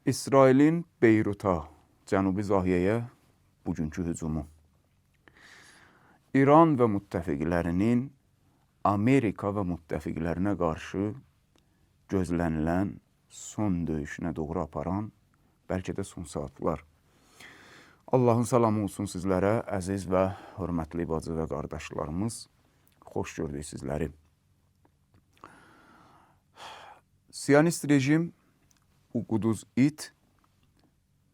İsrailin Beyruta, Cənubi Zahiyəyə bugünkü hücumu. İran və müttəfiqlərinin Amerika və müttəfiqlərinə qarşı gözlənilən son döyüşünə doğru aparan, bəlkə də son saatlar. Allahın salamı olsun sizlərə, əziz və hörmətli bacı və qardaşlarımız. Xoş gördük sizləri. Siyonist rejim, bu quduz it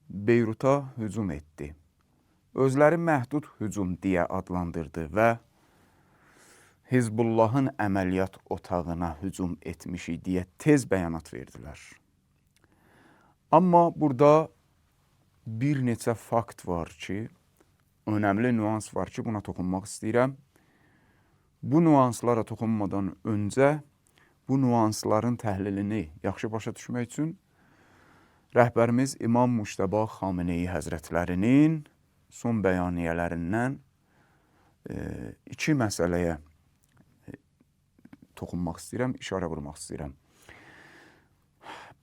Beyruta hücum etdi. Özləri məhdud hücum deyə adlandırdı və Hizbullahın əməliyyat otağına hücum etmişik deyə tez bəyanat verdilər. Amma burada bir neçə fakt var ki, önəmli nüans var ki, buna toxunmaq istəyirəm. Bu nüanslara toxunmadan öncə bu nüansların təhlilini yaxşı başa düşmək üçün rəhbərimiz İmam Mujtəba Xameneyi Həzrətlərinin son bəyaniyələrindən iki məsələyə toxunmaq istəyirəm, işarə vurmaq istəyirəm.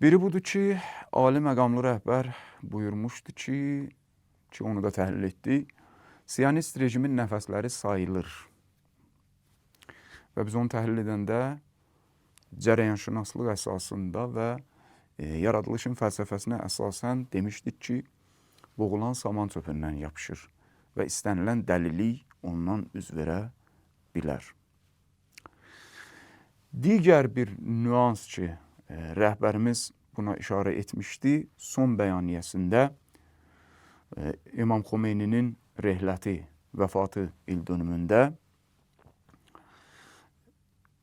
Biri budur ki, ali məqamlı rəhbər buyurmuşdu ki, onu da təhlil etdik, Siyonist rejimin nəfəsləri sayılır. Və biz onu təhlil edəndə cərəyanşünaslıq əsasında və yaradılışın fəlsəfəsinə əsasən demişdik ki, boğulan saman çöpündən yapışır və istənilən dəlilik ondan üz verə bilər. Digər bir nüans ki, rəhbərimiz buna işarə etmişdi, son bəyaniyəsində İmam Xomeyninin rehləti, vəfatı il dönümündə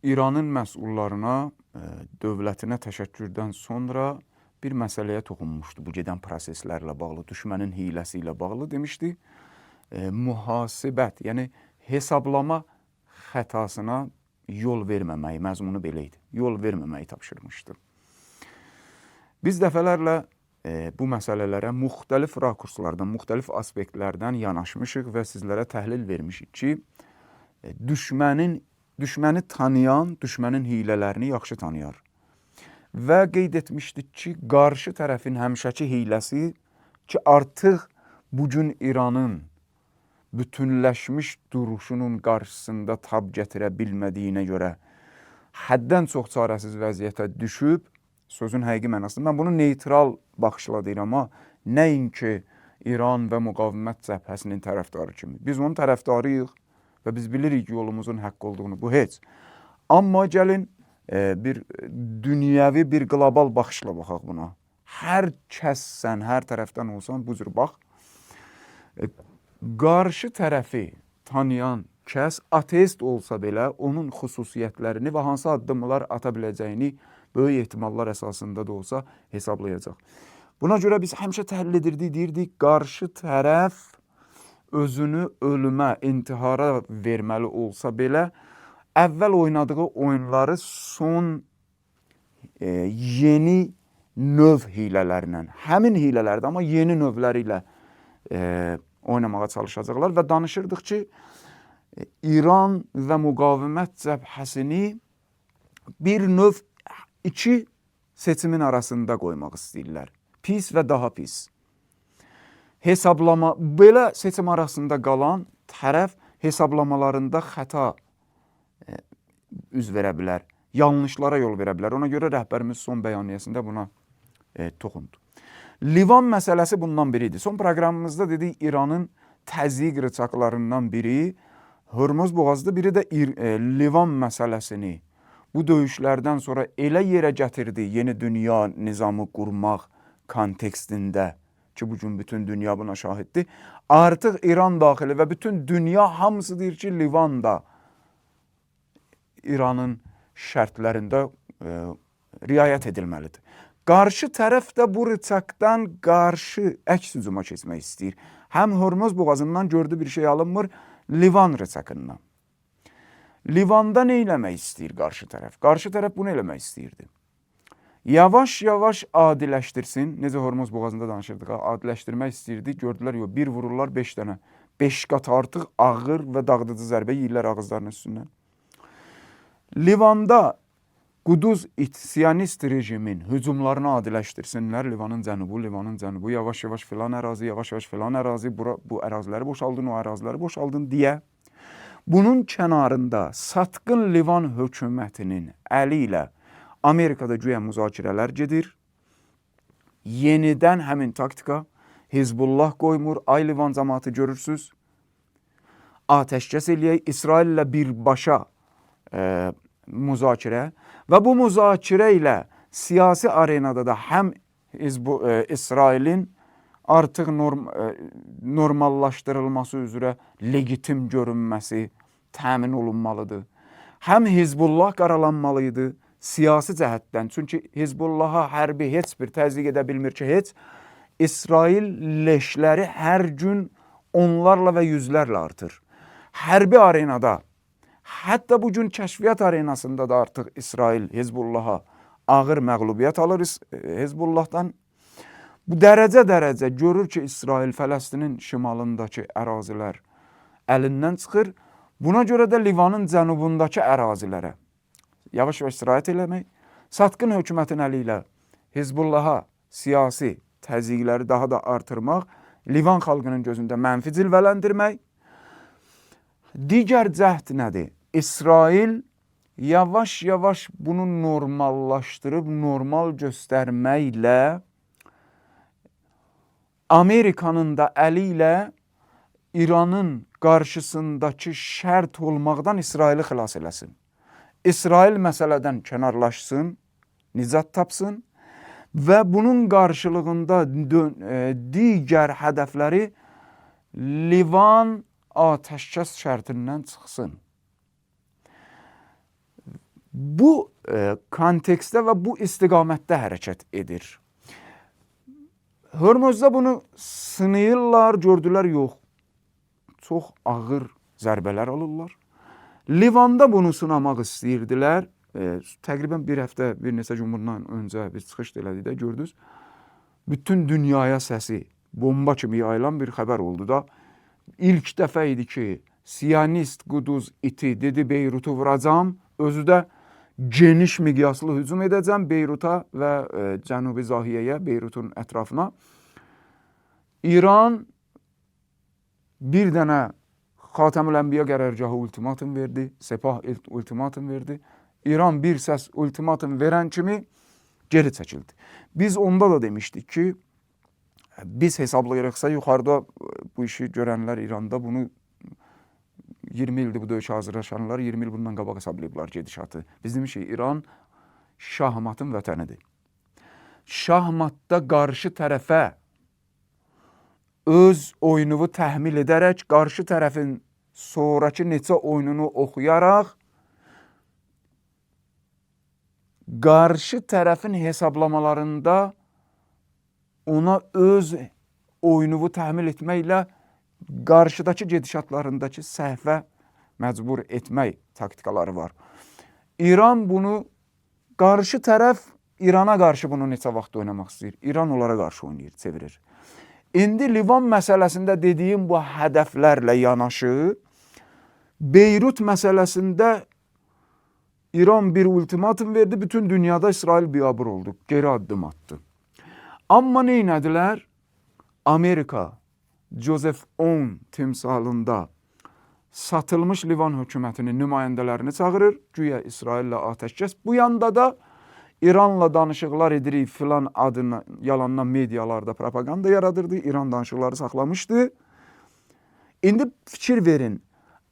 İranın məsullarına, dövlətinə təşəkkürdən sonra bir məsələyə toxunmuşdu. Bu gedən proseslərlə bağlı, düşmənin hiləsi ilə bağlı demişdi. Mühasibət, yəni hesablama xətasına yol verməməyi, məzmunu belə idi. Yol verməməyi tapşırmışdı. Biz dəfələrlə bu məsələlərə müxtəlif rakurslardan, müxtəlif aspektlərdən yanaşmışıq və sizlərə təhlil vermişik ki, düşməni tanıyan, düşmənin hilələrini yaxşı tanıyar. Və qeyd etmişdik ki, qarşı tərəfin həmişəki hiləsi ki, artıq bugün İranın bütünləşmiş duruşunun qarşısında tab gətirə bilmədiyinə görə həddən çox çarəsiz vəziyyətə düşüb, sözün həqiqi mənasında, mən bunu neytral baxışla deyirəm, amma nəinki İran və müqavimət cəbhəsinin tərəfdarı kimi. Biz onun tərəfdarıyıq və biz bilirik yolumuzun haqq olduğunu, bu heç. Amma gəlin bir dünyəvi, bir qlobal baxışla baxaq buna. Hər kəssən, hər tərəfdən olsan bu cür bax. Qarşı tərəfi tanıyan kəs ateist olsa belə onun xüsusiyyətlərini və hansı addımlar ata biləcəyini böyük ehtimallar əsasında da olsa hesablayacaq. Buna görə biz həmişə təhlil edirdik, deyirdik, qarşı tərəf özünü ölümə, intihara verməli olsa belə, əvvəl oynadığı oyunları son yeni növ hilələrlə, həmin hilələrdə, amma yeni növləri ilə oynamağa çalışacaqlar və danışırdıq ki, İran və müqavimət cəbhəsini bir növ iki seçimin arasında qoymaq istəyirlər. Pis və daha pis. Hesablama, belə seçim arasında qalan tərəf hesablamalarında xəta üz verə bilər, yanlışlara yol verə bilər. Ona görə rəhbərimiz son bəyaniyəsində buna toxundu. Livan məsələsi bundan biridir. Son proqramımızda dedik, İranın təzyiq rıçaqlarından biri Hörmüz boğazıdır, biri də Livan məsələsini bu döyüşlərdən sonra elə yerə gətirdi yeni dünya nizamı qurmaq kontekstində ki, bugün bütün dünya buna şahiddir. Artıq İran daxili və bütün dünya hamısı deyir ki, Livan da İranın şərtlərində riayət edilməlidir. Qarşı tərəf də bu rıçaqdan qarşı əks hücuma keçmək istəyir. Həm Hörmüz boğazından gördü bir şey alınmır, Livan rıçaqından. Livanda nə eləmək istəyir qarşı tərəf? Qarşı tərəf bunu eləmək istəyirdi. Yavaş-yavaş adiləşdirsin. Necə Hörmüz boğazında danışırdıq, adiləşdirmək istəyirdi. Gördülər, yox, bir vururlar 5 dənə. 5 qat artıq ağır və dağıdıcı zərbə yeyirlər ağızlarının üstündən. Livanda Quduz it siyonist rejimin hücumlarını adiləşdirsinlər. Livanın cənubu, Livanın cənubu, yavaş-yavaş filan ərazi, yavaş-yavaş filan ərazi, bura, bu əraziləri boşaldın, o əraziləri boşaldın deyə. Bunun kənarında satqın Livan hökumətinin əli ilə Amerikada güya müzakirələr gedir. Yenidən həmin taktika Hizbullah qoymur. Ay Livan cəmaatı görürsüz. Atəşkəs eləyək, İsraillə birbaşa müzakirə və bu müzakirə ilə siyasi arenada da həm İsrailin artıq normallaşdırılması üzrə legitim görünməsi təmin olunmalıdır. Həm Hizbullah qaralanmalıydı siyasi cəhətdən. Çünki Hizbullaha hərbi heç bir təzyiq edə bilmir ki, heç. İsrail leşləri hər gün onlarla və yüzlərlə artır. Hərbi arenada, hətta bu gün kəşfiyyat arenasında da artıq İsrail Hizbullaha ağır məğlubiyyət alır Hizbullahdan. Bu dərəcə-dərəcə görür ki, İsrail Fələstinin şimalındakı ərazilər əlindən çıxır. Buna görə də Livanın cənubundakı ərazilərə yavaş-yavaş istirahət eləmək, satqın hökumətin əli ilə Hizbullaha siyasi təzyiqləri daha da artırmaq, Livan xalqının gözündə mənfi cilvələndirmək. Digər cəhd nədir? İsrail yavaş-yavaş bunu normallaşdırıb, normal göstərməklə Amerikanın da əli ilə İranın qarşısındakı şərt olmaqdan İsraili xilas eləsin. İsrail məsələdən kənarlaşsın, nicat tapsın və bunun qarşılığında digər hədəfləri Livan atəşkəs şərtindən çıxsın. Bu kontekstdə və bu istiqamətdə hərəkət edir. Hörmüzdə bunu sınayırlar, gördülər, yox. Çox ağır zərbələr alırlar. Livanda bunu sınamaq istəyirdilər. Təqribən bir həftə, bir neçə gün bundan öncə biz çıxış elədik də, gördünüz. Bütün dünyaya səsi bomba kimi yayılan bir xəbər oldu da. İlk dəfə idi ki, siyonist quduz iti dedi Beyrutu vuracam, özü də geniş miqyaslı hücum edəcəm Beyruta və Cənubi Zahiyəyə, Beyrutun ətrafına. İran bir dənə Xatəmül Ənbiya qərargahı ultimatum verdi, Sepah ultimatum verdi. İran bir səs ultimatum verən kimi geri çəkildi. Biz onda da demişdik ki, biz hesablayırıqsa yuxarıda bu işi görənlər İranda bunu 20 ildir bu döyüşə hazırlaşanlar 20 il bundan qabaq hesablayıblar gedişatı. Biz demişik İran şahmatın vətənidir. Şahmatda qarşı tərəfə öz oyununu təhmil edərək qarşı tərəfin sonrakı neçə oyununu oxuyaraq qarşı tərəfin hesablamalarında ona öz oyununu təhmil etməklə qarşıdakı gedişatlarındakı səhvə məcbur etmək taktikaları var. İran bunu, qarşı tərəf İrana qarşı bunu neçə vaxt oynamaq istəyir. İran onlara qarşı oynayır, çevirir. İndi Livan məsələsində dediyim bu hədəflərlə yanaşı, Beyrut məsələsində İran bir ultimatum verdi, bütün dünyada İsrail biabır oldu, geri addım attı. Amma nə elədilər? Amerika, Joseph Aoun timsalında satılmış Livan hökumətinin nümayəndələrini çağırır, güya İsraillə atəşkəs. Bu yanda da İranla danışıqlar edirik filan adına yalandan medialarda propaganda yaradırdı. İran danışıqları saxlamışdı. İndi fikir verin.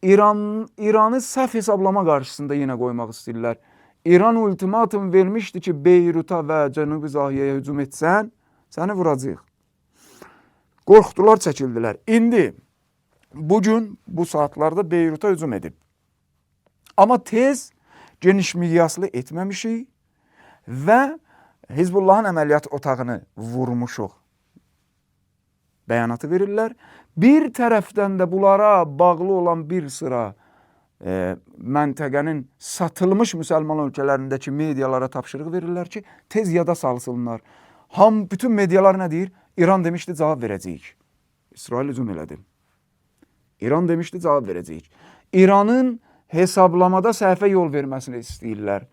İranı səhv hesablama qarşısında yenə qoymaq istəyirlər. İran ultimatum vermişdi ki, Beyruta və Cənubi Zahiyəyə hücum etsən, səni vuracağıq. Qorxdular, çəkildilər. İndi bugün bu saatlarda Beyruta hücum edib. Amma tez geniş miqyaslı etməmişik və Hizbullahın əməliyyat otağını vurmuşuq bəyanatı verirlər. Bir tərəfdən də bunlara bağlı olan bir sıra məntəqənin satılmış müsəlman ölkələrindəki medialara tapşırıq verirlər ki, tez yada salsınlar. Bütün medialar nə deyir? İran demişdi cavab verəcəyik. İsrail hücum elədi. İran demişdi cavab verəcəyik. İranın hesablamada səhvə yol verməsini istəyirlər.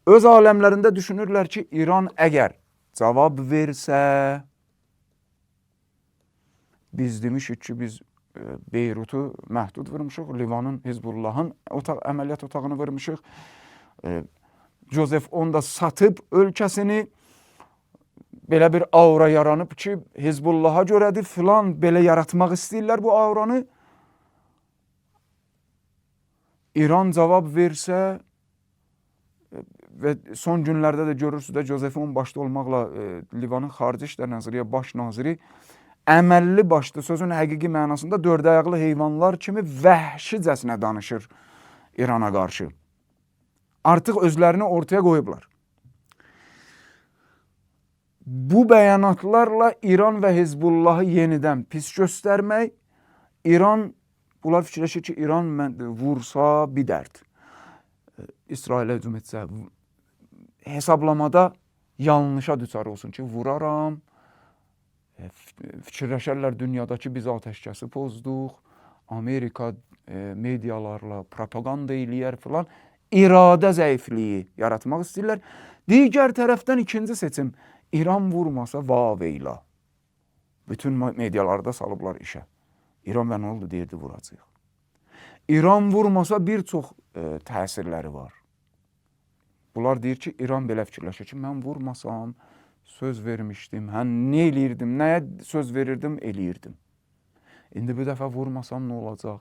Öz aləmlərində düşünürlər ki, İran əgər cavab versə, biz demişik ki, biz Beyrutu məhdud vurmuşuq, Livanın, Hizbullahın əməliyyat otağını vurmuşuq. Joseph Aoun da satıb ölkəsini, belə bir aura yaranıb ki, Hizbullaha görədir filan, belə yaratmaq istəyirlər bu auranı. İran cavab versə və son günlərdə də görürsünüz də Joseph Aoun başda olmaqla Livanın Xarici İşlər Naziri, baş naziri əməlli başlı sözün həqiqi mənasında dörd ayaqlı heyvanlar kimi vəhşicəsinə danışır İrana qarşı. Artıq özlərini ortaya qoyublar. Bu bəyanatlarla İran və Hizbullahı yenidən pis göstərmək, İran, bunlar fikirləşir ki, İran vursa bir dərd, İsrailə hücum etsə, hesablamada yanlışa düçar olsun ki, vuraram, fikirləşərlər dünyadakı biz atəşkəsi pozduq, Amerika medialarla propaganda eləyər filan, iradə zəifliyi yaratmaq istəyirlər. Digər tərəfdən ikinci seçim, İran vurmasa vaveyla. Bütün medialarda salıblar işə. İran və nə oldu deyirdi vuracaq. İran vurmasa bir çox təsirləri var. Bunlar deyir ki, İran belə fikirləşir ki, mən vurmasam söz vermişdim, hə nə eləyirdim, nəyə söz verirdim, eləyirdim. İndi bu dəfə vurmasam nə olacaq?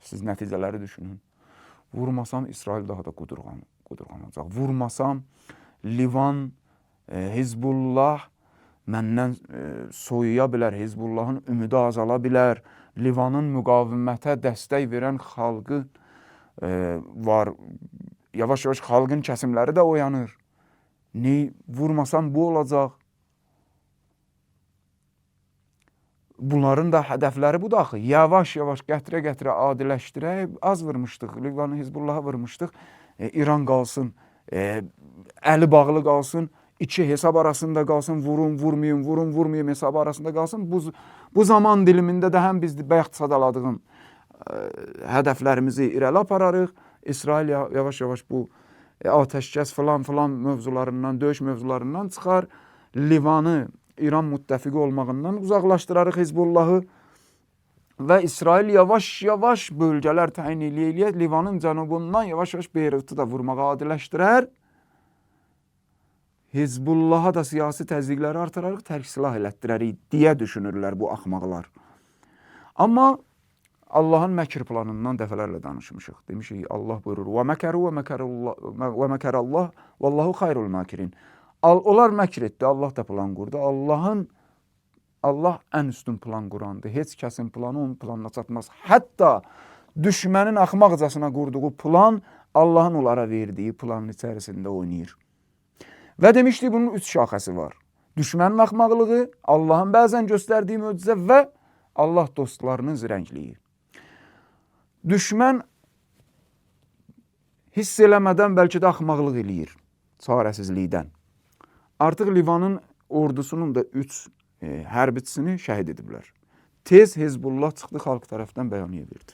Siz nəticələri düşünün. Vurmasam İsrail daha da qudurğanacaq. Vurmasam Livan, Hizbullah məndən soyuya bilər, Hizbullahın ümidi azala bilər. Livanın müqavimətə dəstək verən xalqı var. Yavaş-yavaş xalqın kəsimləri də oyanır. Ne vurmasam bu olacaq. Bunların da hədəfləri budur axı. Yavaş-yavaş gətirə-gətirə adiləşdirək. Az vurmuşduq, Livanı, Hizbullahı vurmuşduq. İran qalsın, əli bağlı qalsın, iki hesab arasında qalsın, vurun, vurmayın, vurun, vurmayın hesabı arasında qalsın. Bu zaman dilimində də həm biz bayaq sadaladığım hədəflərimizi irəli apararıq. İsrail yavaş-yavaş bu atəşkəs filan mövzularından, döyüş mövzularından çıxar. Livanı İran müttəfiqi olmağından uzaqlaşdırarıq Hizbullahı və İsrail yavaş-yavaş bölgələr təyin eləyə-eləyə Livanın cənubundan yavaş-yavaş Beyrutu da vurmağa adiləşdirər. Hizbullaha da siyasi təzyiqləri artırarıq, tərk silah elətdirərik deyə düşünürlər bu axmaqlar. Amma Allahın məkr planından dəfələrlə danışmışıq. Demişik, Allah buyurur: "Və məkəru və məkərallah vallahu xayrul makirin." Onlar məkr etdi, Allah da plan qurdu. Allah ən üstün plan qurandır. Heç kəsin planı onun planına çatmaz. Hətta düşmənin axmaqcasına qurduğu plan Allahın onlara verdiyi planın içərisində oynayır. Və demişdik, bunun üç şaxəsi var. Düşmənin axmaqlığı, Allahın bəzən göstərdiyi möcüzə və Allah dostlarının zirəngliyi. Düşmən hiss eləmədən bəlkə də axmaqlıq eləyir, çarəsizlikdən. Artıq Livanın ordusunun da 3 hərbiçisini şəhid ediblər. Tez Hizbullah çıxdı, xalq tərəfdən bəyaniyyə verdi.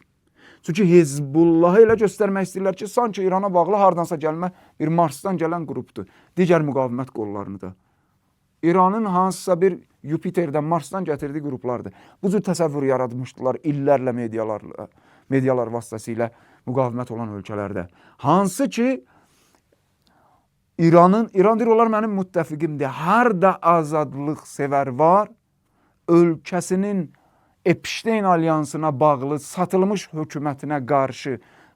Çünki Hizbullahı elə göstərmək istəyirlər ki, sanki İrana bağlı hardansa gəlmə bir Marsdan gələn qrupdur. Digər müqavimət qollarını da. İranın hansısa bir Yupiterdən, Marsdan gətirdiyi qruplardır. Bu cür təsəvvür yaratmışdılar illərlə medialar vasitəsilə müqavimət olan ölkələrdə. Hansı ki, İran deyir, onlar mənim müttəfiqimdir. Harda azadlıq sevər var, ölkəsinin Epstein alyansına bağlı satılmış hökumətinə qarşı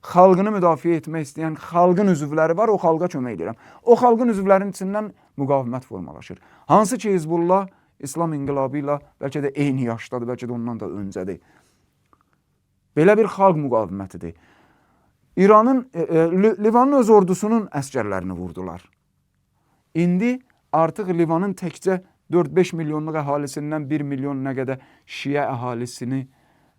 xalqını müdafiə etmək istəyən xalqın üzvləri var, o xalqa kömək edirəm. O xalqın üzvlərinin içindən müqavimət formalaşır. Hansı ki, Hizbullah İslam inqilabı ilə bəlkə də eyni yaşdadır, bəlkə də ondan da öncədir. Belə bir xalq müqavimətidir. İranın, Livanın öz ordusunun əskərlərini vurdular. İndi artıq Livanın təkcə 4-5 milyonluq əhalisindən 1 milyon nə qədər şiə əhalisini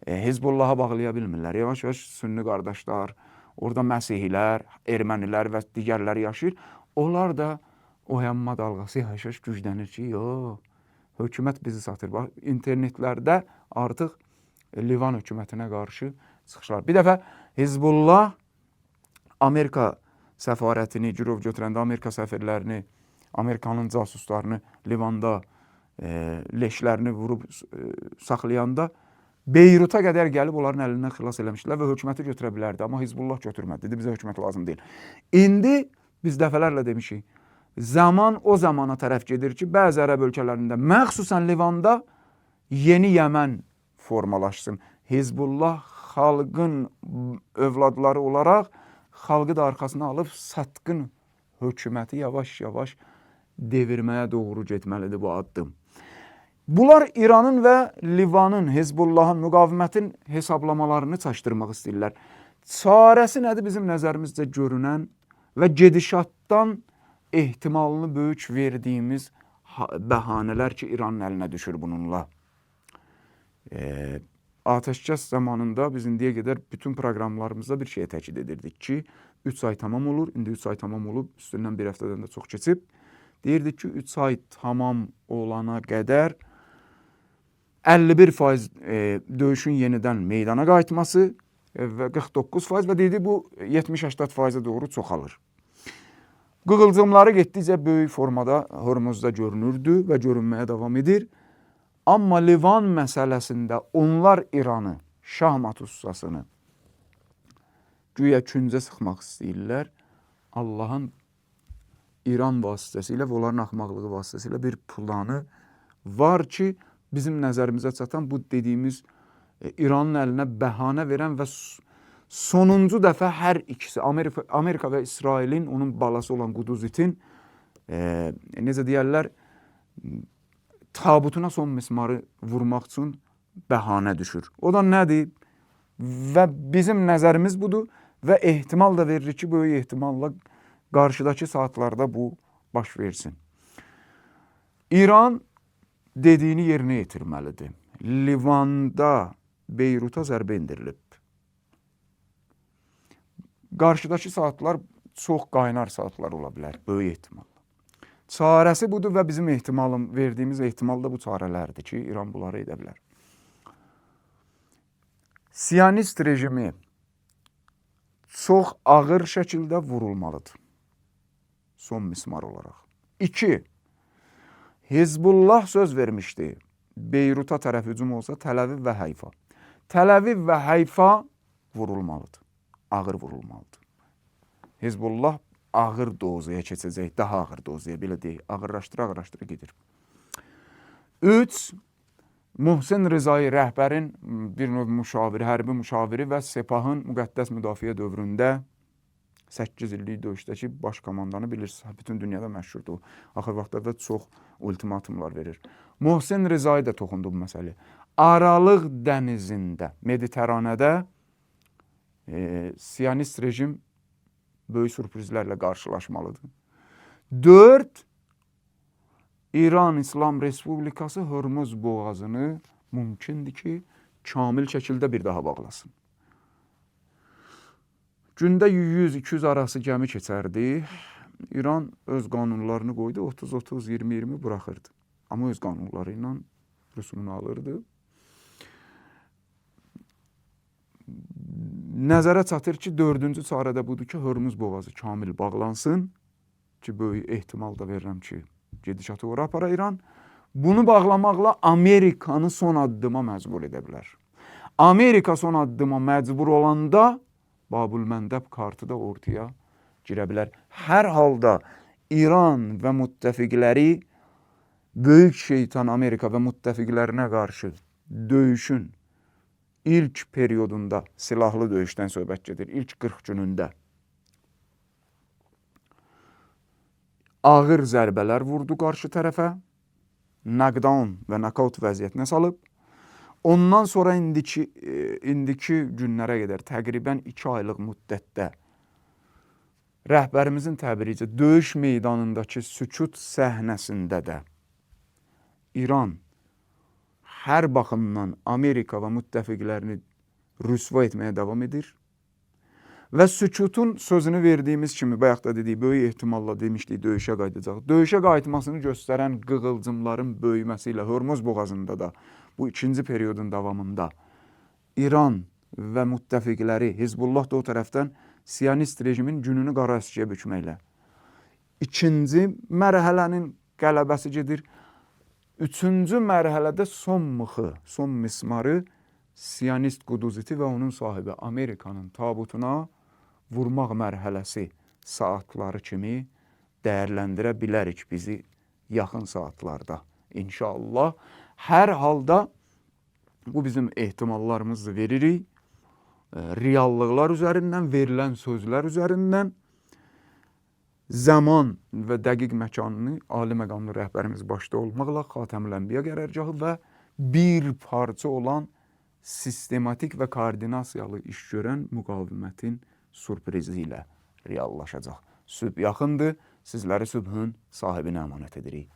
Hizbullaha bağlaya bilmirlər. Yavaş-yavaş sünni qardaşlar, orada məsihilər, ermənilər və digərləri yaşayır. Onlar da oyanma dalğası yavaş-yavaş güclənir ki, yox, hökumət bizi satır. Bax, internetlərdə artıq Livan hökumətinə qarşı çıxışlar. Bir dəfə Hizbullah Amerika səfarətini girov götürəndə Amerika səfirlərini, Amerikanın casuslarını Livanda leşlərini vurub saxlayanda Beyruta qədər gəlib onların əlindən xilas eləmişdilər və hökuməti götürə bilərdi. Amma Hizbullah götürmədi. Dedi, bizə hökumət lazım deyil. İndi biz dəfələrlə demişik, zaman o zamana tərəf gedir ki, bəzi ərəb ölkələrində, məxsusən Livanda yeni Yəmən formalaşsın. Hizbullah xalqın övladları olaraq xalqı da arxasına alıb satqın hökuməti yavaş-yavaş devirməyə doğru getməlidir bu addım. Bunlar İranın və Livanın, Hizbullahın, müqavimətin hesablamalarını çaşdırmaq istəyirlər. Çarəsi nədir bizim nəzərimizcə görünən və gedişatdan ehtimalını böyük verdiyimiz bəhanələr ki, İranın əlinə düşür bununla. Atəşkəs zamanında biz indiyə qədər bütün proqramlarımızda bir şeyə təkid edirdik ki, 3 ay tamam olur, indi 3 ay tamam olub, üstündən bir həftədən də çox keçib. Deyirdik ki, 3 ay tamam olana qədər 51% döyüşün yenidən meydana qayıtması və 49% və dedi bu 70-80%-ə doğru çoxalır. Qığılcımları getdikcə böyük formada Hörmüzdə görünürdü və görünməyə davam edir. Amma Livan məsələsində onlar İranı, şahmat ustasını güya küncə sıxmaq istəyirlər. Allahın İran vasitəsilə və onların axmaqlığı vasitəsilə bir planı var ki, bizim nəzərimizə çatan bu dediyimiz İranın əlinə bəhanə verən və sonuncu dəfə hər ikisi Amerika və İsrailin onun balası olan Quduz itin necə deyərlər, tabutuna son mismarı vurmaq üçün bəhanə düşür. O da nədir? Və bizim nəzərimiz budur və ehtimal da veririk ki, böyük ehtimalla qarşıdakı saatlarda bu baş versin. İran dediyini yerinə yetirməlidir. Livanda Beyruta zərbə endirilib. Qarşıdakı saatlar çox qaynar saatlar ola bilər, böyük ehtimalla. Çarəsi budur və bizim ehtimalım, verdiyimiz ehtimal da bu çarələrdir ki, İran bunları edə bilər. Siyonist rejimi çox ağır şəkildə vurulmalıdır. Son mismar olaraq. 2. Hizbullah söz vermişdi. Beyruta tərəf hücum olsa Təl-Əviv və Heyfa. Təl-Əviv və Heyfa vurulmalıdır. Ağır vurulmalıdır. Hizbullah ağır dozaya keçəcək, daha ağır dozaya, belə deyək, ağırlaşdıra-ağırlaşdıra gedir. 3. Muhsin Rızai rəhbərin bir növ müşaviri, hərbi müşaviri və Sepahın müqəddəs müdafiə dövründə 8 illik döyüşdəki baş komandanı bilirsiniz, bütün dünyada məşhurdur. Axır vaxtlarda çox ultimatumlar verir. Muhsin Rızai də toxundu bu məsələyə. Aralıq dənizində, Mediteranədə Siyonist rejim böyük sürprizlərlə qarşılaşmalıdır. 4. İran İslam Respublikası Hörmüz boğazını mümkündür ki, kamil şəkildə bir daha bağlasın. Gündə 100-200 arası gəmi keçərdi. İran öz qanunlarını qoydu, 30-30, 20-20 buraxırdı. Amma öz qanunları ilə rüsumunu alırdı. Nəzərə çatır ki, dördüncü çarə də budur ki, Hörmüz boğazı kamil bağlansın ki, böyük ehtimal da verirəm ki, gedişatı ora apara İran. Bunu bağlamaqla Amerikanı son addıma məcbur edə bilər. Amerika son addıma məcbur olanda Babül-Məndəb kartı da ortaya girə bilər. Hər halda İran və müttəfiqləri böyük şeytan Amerika və müttəfiqlərinə qarşı döyüşün ilk periodunda silahlı döyüşdən söhbət gedir, ilk 40 günündə ağır zərbələr vurdu qarşı tərəfə, knockdown və knockout vəziyyətinə salıb. Ondan sonra indiki günlərə qədər təqribən 2 aylıq müddətdə rəhbərimizin təbiri ilə döyüş meydanındakı sükut səhnəsində də İran hər baxımdan Amerika və müttəfiqlərini rüsva etməyə davam edir. Və sükutun sözünü verdiyimiz kimi, bayaq da dedik, böyük ehtimalla demişdik, döyüşə qayıdacaq. Döyüşə qayıtmasını göstərən qığılcımların böyüməsi ilə Hörmüz boğazında da bu ikinci periodun davamında İran və müttəfiqləri, Hizbullah da o tərəfdən Siyonist rejimin gününü qara əskiyə bükməklə. İkinci mərhələnin qələbəsi gedir. Üçüncü mərhələdə son mıxı, son mismarı Siyonist quduziti və onun sahibi Amerikanın tabutuna vurmaq mərhələsi saatları kimi dəyərləndirə bilərik bizi yaxın saatlarda inşallah. Hər halda bu bizim ehtimallarımızı veririk. Reallıqlar üzərindən, verilən sözlər üzərindən zaman və dəqiq məkanını ali məqamlı rəhbərimiz başda olmaqla Xatəmül Ənbiya qərargahı və bir parça olan sistematik və koordinasiyalı iş görən müqavimətin sürprizi ilə reallaşacaq. Sübh yaxındır. Sizləri sübhün sahibinə əmanət edirik.